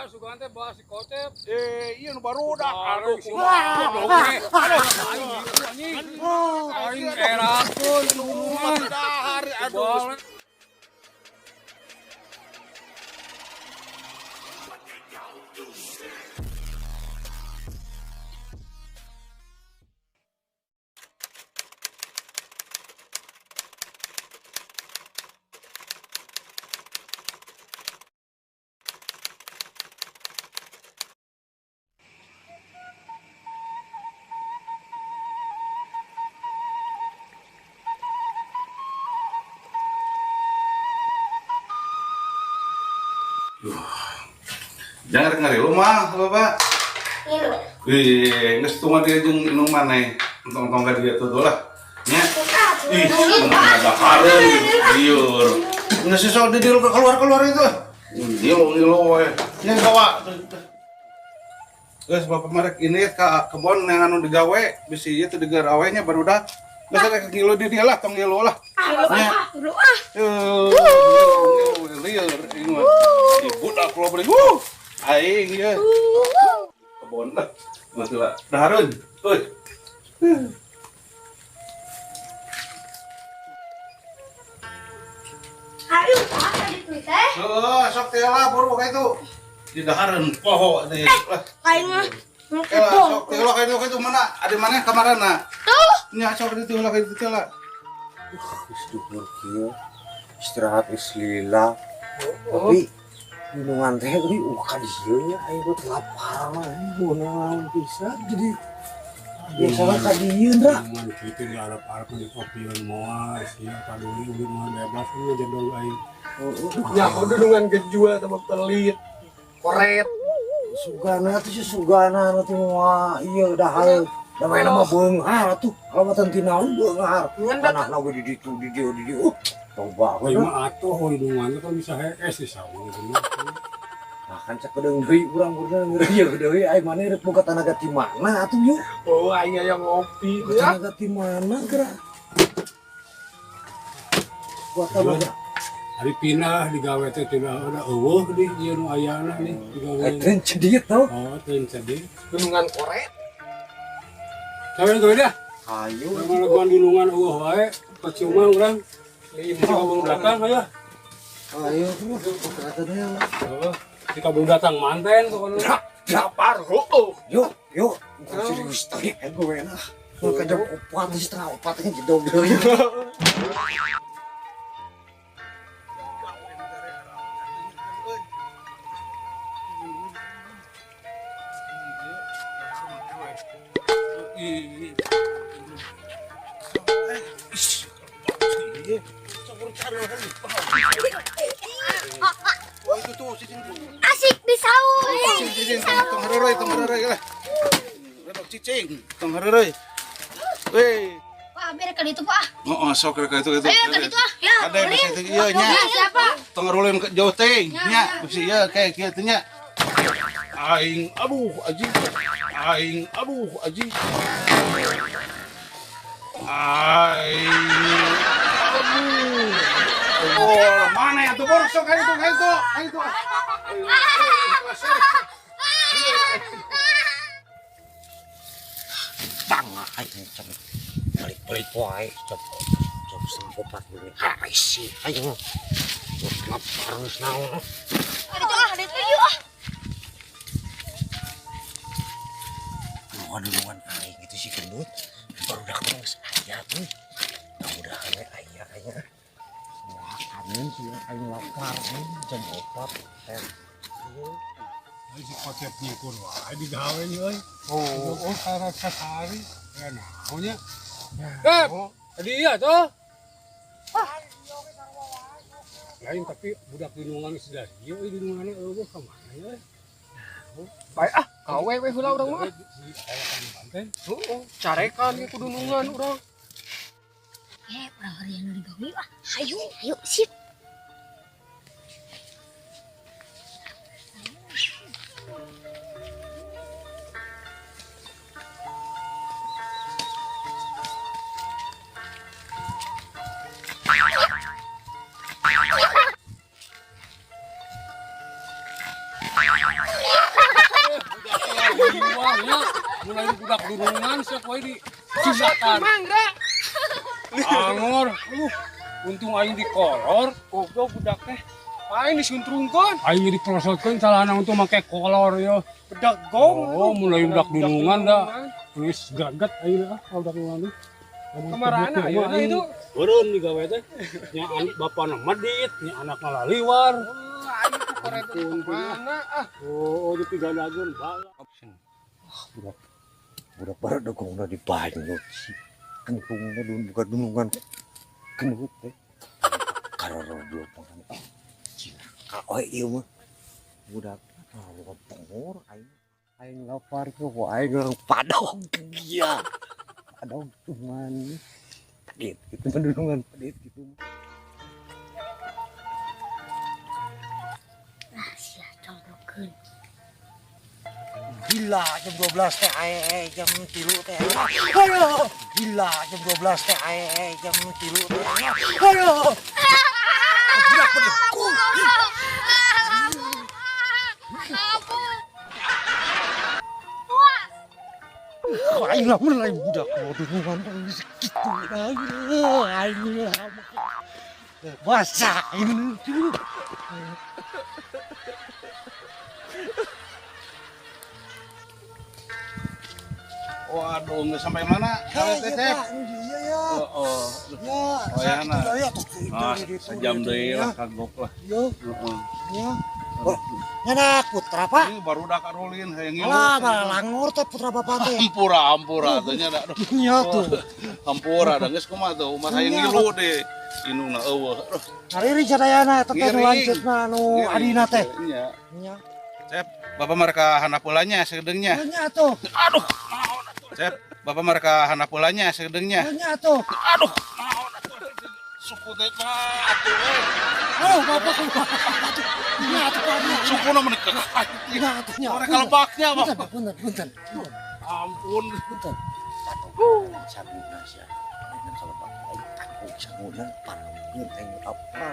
Sugan teh bahas si Kocep. Eh, iya nu barudak. Aduh, Wah, kumaha. aduh, aing aing erakeun Rumah dahar, aduh. Jangan ngari lu mah, Bapak. Ngilu. Wih, geus tungan dia jeung inung maneh. Entong-entong ka dieu tuh lah. Nya. Ih, ada hareun liur. Geus sok di dieu keluar-keluar itu. Ngilu ngilu we. Nya bawa. Geus Bapak merek ini ka kebon yang anu digawe bisi ieu teu digawe nya barudak. Geus rek ngilu di dieu lah, tong ngilu lah. Nya. Dulu ah. Ngilu liur ini mah. Ih, budak lo beli. Wuh. Aing ieu. Kebon lah. Mati lah. Dahareun. Euy. Ayo, Pak, tadi teh. Heeh, sok teh lah buru ka itu. Di dahareun poho deui. Lah, Aing mah mau eh lah, kebon. sok teh lah ka itu ka itu mana? Ada mana kamarana? Tuh. Nya sok di ditu lah ka itu teh lah. Geus duhur kieu istirahat geus lila. Tapi minuman teh euy ka dieu nya aing teh lapar mah naon pisan jadi biasana ka dieu Ndra. Cuman kitu di Arab-Arab di kopian moal sia paduli udah mah bebas nya jedong aing. Ya, kudu dengan gejual sama pelit. Koret. Sugana tuh si sugana tuh mah ieu dahar da maena mah beunghar atuh kalawatan ti naon beunghar. Tanahna ge di ditu di dieu di dieu. Coba Aing mah atuh hidungan kan bisa hees di saung gitu mah. Nah kan sakedeung deui urang urang ngeureuyeuh deui aing maneh rek boga tanaga ti mana atuh yeuh. Oh, aing aya ngopi. Boga tanaga ti mana geura? Buat apa? Ari pindah digawe teh tidak ada eueuh di ieu nu ayana nih digawe. Eta cedit tau. Oh, teu sedih. Gunungan koret. Sawe gawe dah. Ayo. Urang laguan gunungan eueuh wae, percuma urang. Di kabung datang aya. Ayo terus teh. Heeh. Di kabung datang manten pokoknya. Lapar, heueuh. Yuk, yuk. Gua serius tadi gue enak. Mau ke jam 4, 3:30 nya jedog deui. Oh, itu tuh cicing tuh. Asik di saung. Cicing, tong heureuy, tong heureuy lah. Redok cicing, tong heureuy. Weh. Wah, biar ke ditu, Pak. Heeh, sok rek itu itu. Ayo ke ditu ah. Ya, Ada bisa itu ieu nya. Ya, siapa? Tong ngerulin ke jauh teh nya, bisi ieu kayak kieu teh nya. Aing, aduh, anjing. Aing, aduh, anjing. Aing, aduh. Oh, mana ya tuh bor sok kayak itu, kayak itu, kayak itu. Bang aing cem. Balik-balik wae jam jam 3:30 gini. Hai sih aing. Lapar geus naon. Ada itu ah, ada itu yuk ah. Dulungan aing itu si gendut. Barudak mah geus aya tuh. Mudah-mudahan we aya aing. Wah, amin sih aing lapar nih jam 4 teh. Ai si Kocep nyingkur wae digawe nya euy. Oh, oh karek sasari. Ya naon nya? Eh, tadi iya toh. Lain tapi budak gunungan sudah ieu euy gununganna eueuh ka mana ya? Bae ah, gawe we heula urang mah. Si aya kan di Banten. Heeh, carekan ge kudunungan urang. Eh, urang hari yang digawe ah. Ayo, ayo, sip. Budak mulai budak dunungan siap wae di jembatan. Angor, untung aing dikolor, goblok budak teh. Aing disuntrungkeun. Aing diprosotkeun calana untung make kolor yo. Bedak gong. Oh, mulai budak dunungan da. Geus gaget aing ah budak dunungan. Kamarana ayeuna itu? Beureun digawe teh. Nya bapana medit, nya anakna laliwar. Aing ku korek mana ah. Oh, dipigadageun bala. Budak budak baru dogongna di banyut sih. Kentungna bukan dunungan. Gendut teh. Karorodol pangan. Cilaka oe ieu mah. Budak terlalu pengor aing. Aing lapar ku aing urang padog gia. Padog cuman pedit gitu dunungan pedit gitu. Lah sia congklokeun. Gila jam 12 teh jam 3 teh. Aduh, gila jam 12 teh jam 3 teh. Aduh. Budak pedit. Aing lah mulai budak dunungan segitu aing basah ini. Waduh, nggak sampai mana? Kalau tetep. Iya ya. Oh, Ya, ya, nah. Sejam deui lah kagok lah. Yo. Heeh. Ya. Nyanak putra Pak. Ini baru dah karulin hayang ngilu. Alah, malah langor teh putra bapak teh. Hampura, hampura teh nya da. Nya tuh. Hampura da geus kumaha tuh, umat hayang ngilu deh. Indungna eueuh. Aduh. Hariri sadayana eta teh nu lanceutna nu adina teh. Nya. Nya. Cep, bapak mereka handap heulanya sagedeungnya. Nya tuh. Aduh. Cep, bapak mereka handap heulanya sagedeungnya. Nya tuh. Aduh. Suku teh atuh euy. Aduh, bapak kumaha. Nya atuh Pak. Sukuna meuni ka. Nya atuh nya. Mereka lebaknya, Pak. Punten, punten. Ampun. Punten. Aduh, sabuna sia. Aing kalebak aing takut sabuna parangkeun aing apa.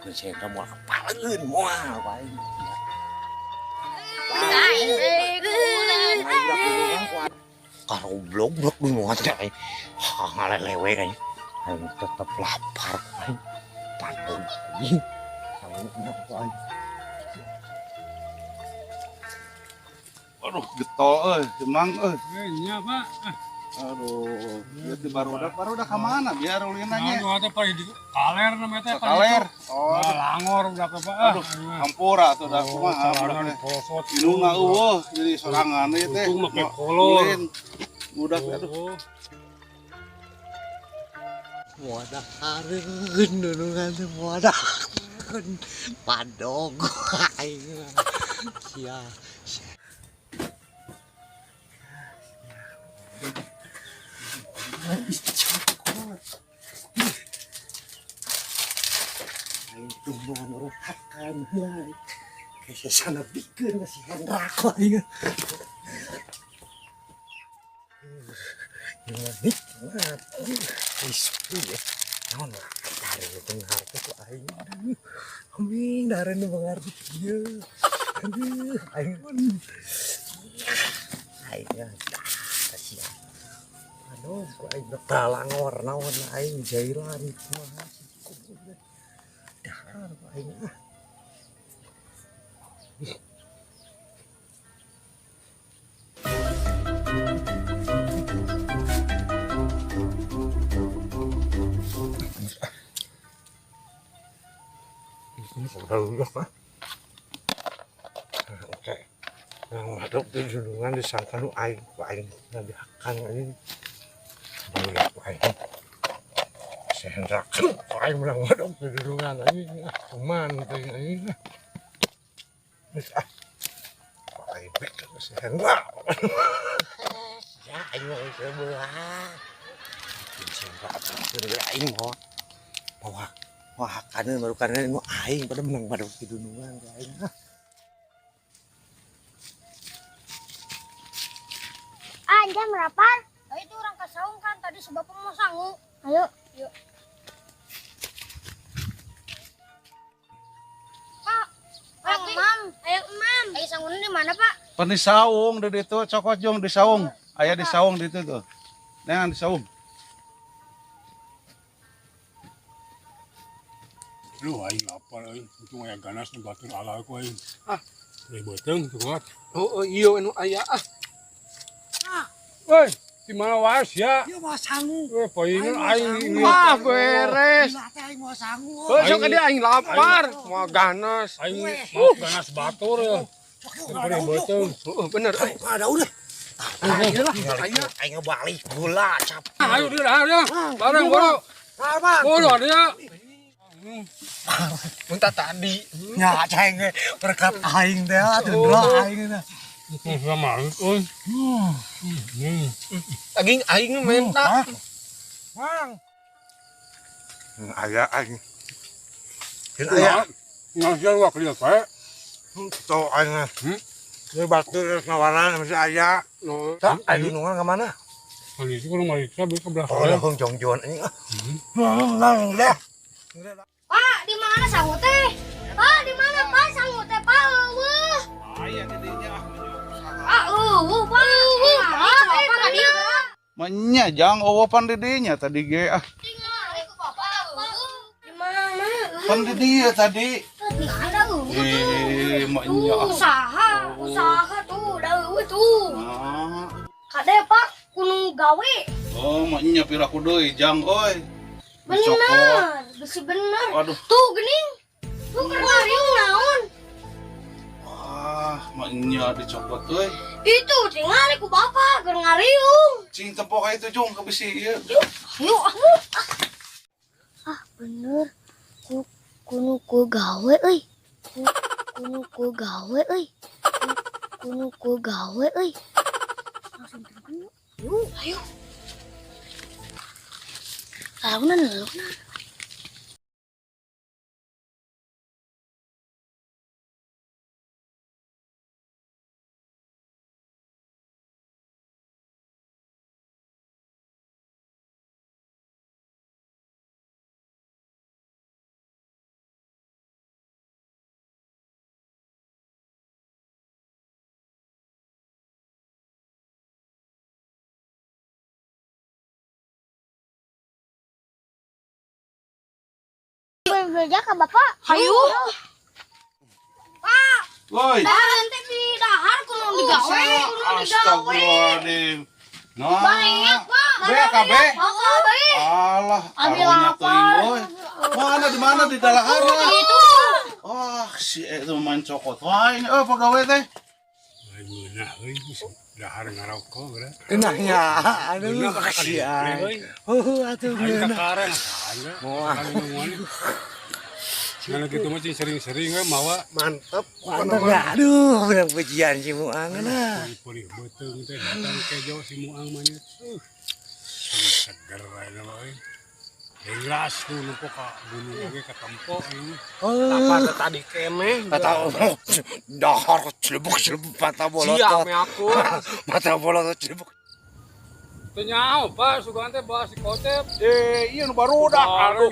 Keun saya moal apaleun moal aing. Karoblok blok dunungan teh aing. Ngalelewe aing. Aing tetep lapar aing. Padog aing. Sabuna aing. Aduh, getol euy, emang euy. Nya, Pak. Aduh, ieu barudak ka mana biar ulinanya. Aduh, teh paling di kaler namanya teh. Kaler. Oh, langor udah ke Pak. Aduh, hampura atuh da kumaha budak teh. Indungna eueuh jadi sorangan ieu teh. Untung make kolor. Budak aduh. Wadah hareun dunungan teh wadah. Padog aing. Sia. Cokot. Aing tumbuhan urang hakan heula. Kayak sana bikeun ka si Hendra ku aing. Ieu nikmat. Ispi ya. Naon lah dari benghar teh ku aing. Aming dareun nu benghar kieu. Aduh, aing pun. Aing kasihan. Aduh, ku aing talangor naon aing jailan kumaha dahar ku aing ah. Oke. Yang madep di dunungan disangka nu aing ku aing ngadihakan anjing. Barudak ku aing. Si Hendra ku aing menang madep di dunungan anjing. Cuman teh anjing. Geus ah. Ku aing bek si Hendra. Ya aing mah geus belah. Si Hendra atuh aing mah. Bawa wah kaneun baru kaneun nu aing pada menang madep di dunungan ku aing. Ah, jam berapa? Nah, itu orang kasaung kan tadi sebab mau sangu. Ayo, yuk. Pak, ayo, Mam. Ayo, Mam. Ayo sanguna di mana, Pak? Pan di saung di ditu cokot jung di saung. Aya di saung di ditu tuh. Neangan di saung. Lu aing lapar aing. Untung aya ganas nu batur ala ku aing. Ah, euy beuteung cokot. Oh, iya anu aya ah. Woi, di mana wae sia? Ieu mah sangu. Eh, paingan aing ini. Wah, beres. Gila teh aing mau sangu. Oh, sok dia aing lapar, mau ganas. Aing mau ganas batur ya. Ada Beuteung. Heeh, bener. Ada udah. Ayo lah, ayo. Aing balik gula cap. Ayo dia dah ya. Bareng boro. Boro dia. Minta tadi. Nya ceng berkat aing teh atuh aing teh. Sama euy. Daging aing minta. Mang. Aya aing. Aya. Ngasian wakil kae. Tuh aing. Ini batur ngawaran masih aya. Tak aing nungan ka mana? Kali itu kalau mariksa beli ke belah. Oh, langsung jongjon anjing. Lang dah. Pak, di mana sangu teh? Pak, di mana Pak sangu teh, Pak? Eueuh. Aya di dinya ah. Ah, eueuh, Pak. Eueuh, Pak. Pak, ka dieu. Manya jang eueuh pan di dinya tadi ge ah. Di mana? Pan di dieu tadi. Ada eueuh tuh. Eh, maknya ah. Usaha, usaha tuh, da eueuh tuh. Ah. Kade Pak, kudu gawe. Oh, maknya piraku deui jang euy. Bener, besi bener. Aduh. Tuh gening. Tuh keur ngariung naon? Wah, maknya dicopot euy. Itu tingali ku bapak keur ngariung. Cing tempo ka itu jung ke besi ieu. Yuk, ah. Bener. Ku kunu ku gawe euy. Ku kunu ku gawe euy. Ku kunu ku gawe euy. Langsung turun yuk. Yuk, ayo. Launan, launan. Berbelanja ke bapak. Hayu. Pak. Woi. Dahar teh di dahar kudu digawe, kudu digawe. Astagfirullahaladzim. Nah. Banyak, Pak. BKB. Alah, karunya teuing euy. Mana di mana di dalaharna? Itu. Wah, si itu main cokot wae ini euy pagawe teh. Aing meunah euy dahar ngarokok geura. Enaknya, aduh kasihan. Oh, atuh aing kakareng. Moal. Karena gitu mah sering-sering we mawa mantep. Mantep ya. Aduh, bener pujian si Muang nah. Purih beuteung teh datang kejo si Muang mah nya. Seger wae mah euy. Dengras ku nempo ka gunung oge ka tempo aing. Oh, apa tadi keneh? Mata dahar celebuk-celebuk mata bolotot. Siap aku. Mata bolotot celebuk. Teu nyaho, Pak, sugan teh bawa si Kocep. Eh, ieu nu barudak. Aduh,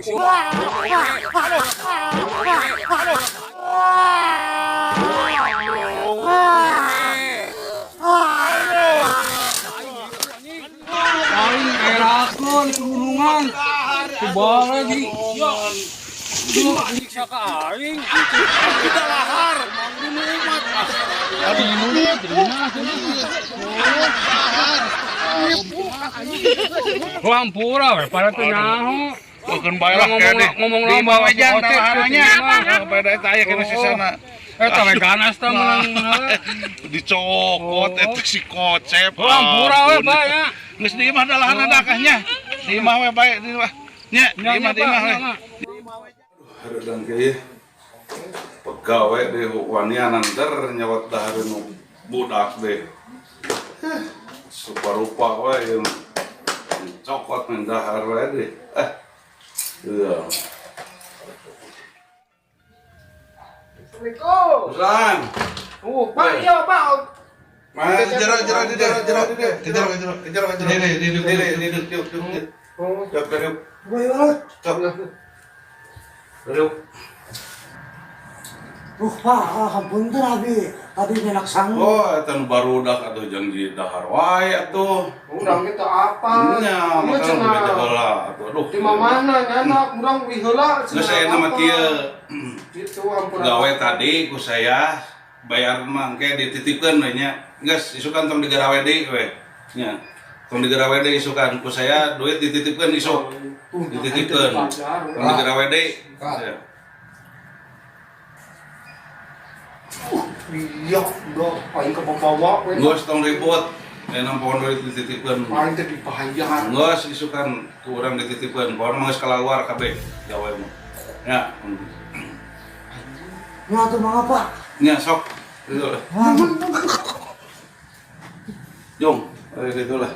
Aing erakeun gunungan. Kubal lagi. Yo, nyiksa ka aing. Kita lahar. Aduh, Hampura we pada teu nyaho. Bukan bae lah ngomong di lomba bawah jang dalahannya. Beda eta aya kena sisana. Eta we ganas tah meunang dicokot eta si Kocep. Hampura we Pak ya. Geus di imah dalahanna dakahnya. Di imah we bae di imah. Nya, di imah di imah we. Hareudang kieu. Pegawai di wanianan ter nyawat dahareun nu budak deh. Rupa-rupa we cokot main dahar we deh. Iya. Assalamualaikum. Salam. Pak, iya Pak. Mas, jero jero jero jero jero jero jero jero jero. Duh, Pak, hapunten abi. Tadi nyenak sangu. Oh, eta nu barudak atuh jeung di dahar wae atuh. Urang itu apa? Nya, Iya, makanya cenah. beja heula atuh. Aduh. Di mamana nyana urang uih heula. Geus aya nama kieu. Gitu ampun. Gawe tadi ku saya bayar mah engke dititipkeun we nya. Geus isukan tong digarawe deui we. Nya. Tong digarawe deui isukan ku saya duit dititipkeun isuk. Dititipkeun. Tong digarawe deui. Ya. Iya, udah aing kebawa we. Geus tong ribut. Enak pohon duit dititipkeun. Aing teh dibayar. Geus isukan ku urang dititipkeun. Pohon mah geus kalaluar kabeh gawe mah. Ya. Nya atuh mangga, Pak. Nya sok. Itu lah. Jung, ayo gitu lah.